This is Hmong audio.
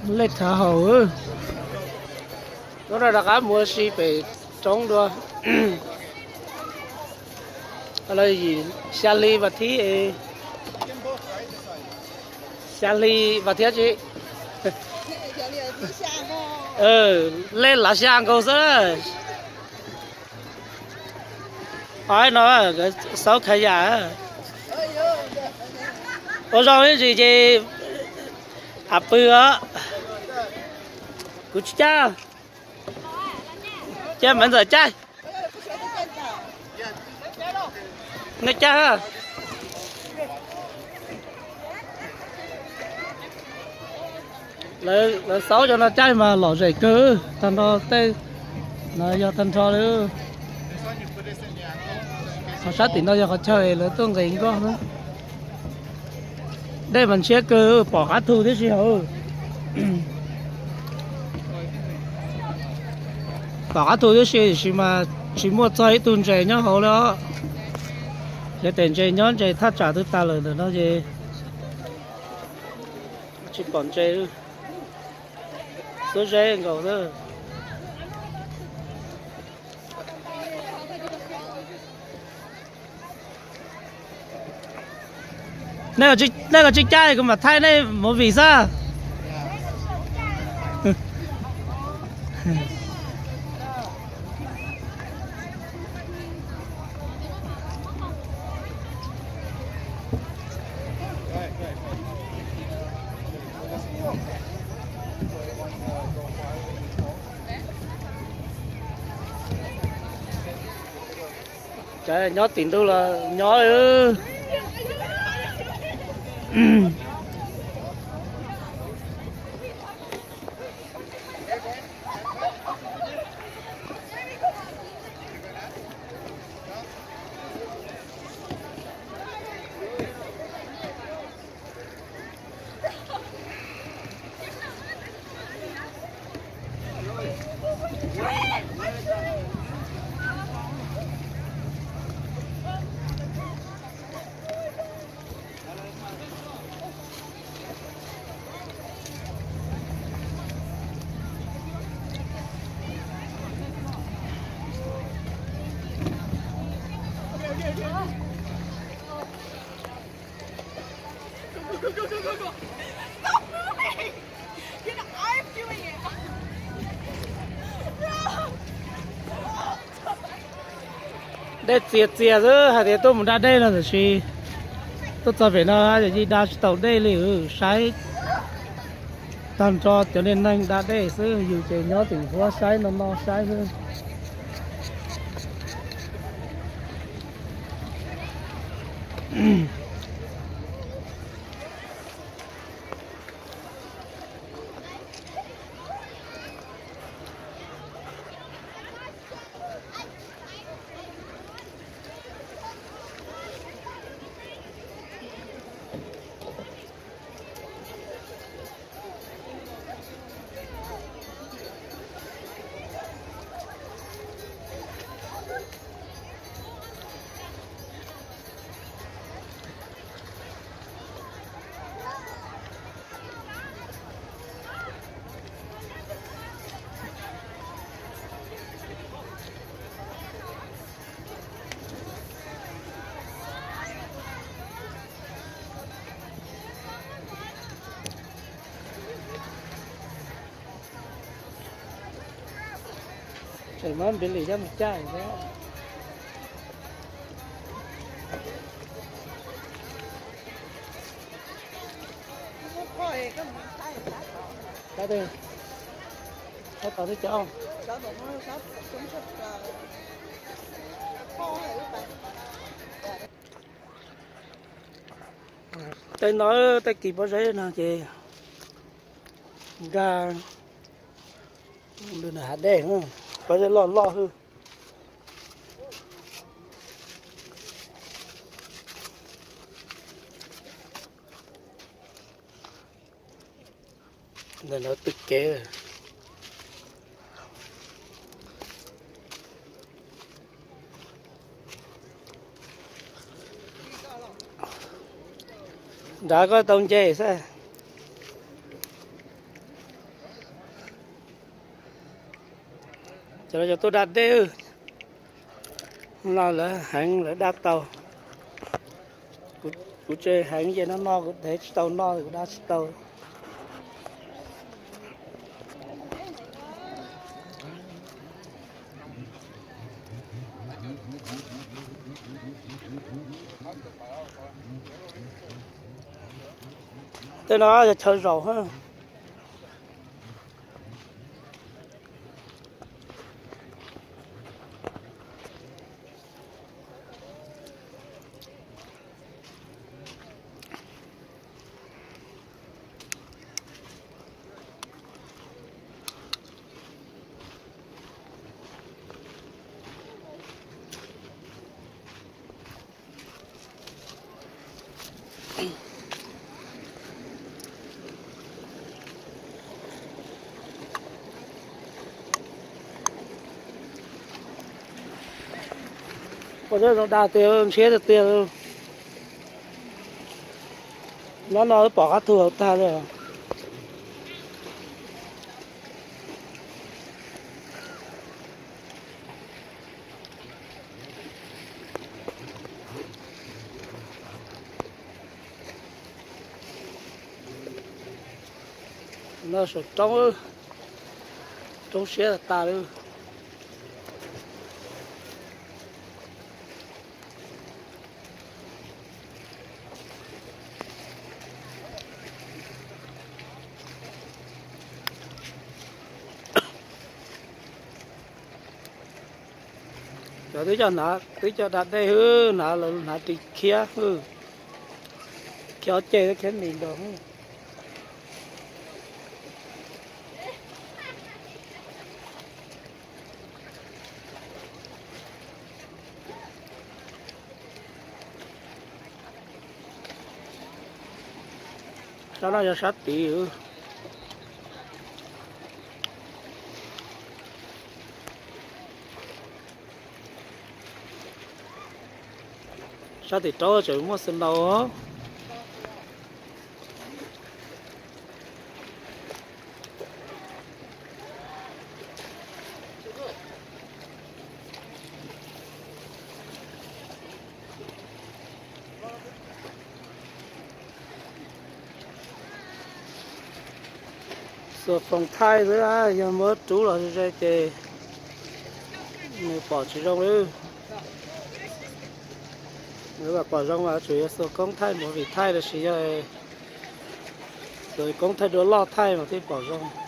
Lej thav haus, lub no rov qab mus ua si pem roob dua. Xya hli vas thib, xya hli vas thiab tsis, lej lav xya nkaus xwb. Qhov no xauv khav yam, ua zoo ib ntsis ces av pw os. Kuv tsis caij, caij Maiv Ntxawm caij. Nej caij. Lawv xauj cov no caij mas lom zem kawg, tag nrho tej no yog tag nrho li. Qhov sab tim no yog qhov chaw lawv tuaj nqes nkoj na. Dej mas ntshiab kawg, pom qab thu tib si hauv. Pom qab thu tib si, tiam sis mas tsis muaj txog ib tug ntses nyob hauv li os. Yog tias ntses nyob ntses thaj tsam twb tas lawm ntawm no ces tsis pom ntses, xuab zeb nkaus xwb. Nej, nej koj tsis caij kuv mam thaij nej movie xwb. Nyob tim ntug los nyob. Dej txias txias xwb, hais tias tuaj mus da dej no tiam sis tuaj txog pem no ces da tsis tau dej li. Saib tag nrho cov niag neeg da dej xwb, yus ces nyob tim huab saib no no saib xwb. Tseem muab npiv lis coj mus caij thiab. Tab tab tom twb cov. Tej no tej kis pob zeb no ces nkag hav dej, pob zeb loj loj xwb. Ntawm no twb kev. Nrad koj tau nce xwb. Cov no cov tuaj da dej, no lawv heev lawv da tau. Kuv tseem heev ces no no kuv dev tsis tau noj kuv da tsis tau. Tej no yog chaw zaum. Ua zoo dag tiag, ntshiab tiag tiag. Nyob no pom qab thu hauv tag li. No saum roob, roob siab tas li. Cov twb coj hnav, twb coj da dej hwb, hnav hnav ris khiab hwb, khiab ob ceg thiab khiab mis nkaus hwb. Sab no yog sab tid. Sab tim roob tseem muaj snow. Xuas foos thaij xwb, yog muab rub los ze ces nws pom tsis zoo li. Nws pom zoo mas tsuas yog xuas koob thaij movie thaij los sis yog xuas koob thaij dua loj thaij mas thiaj pom zoo.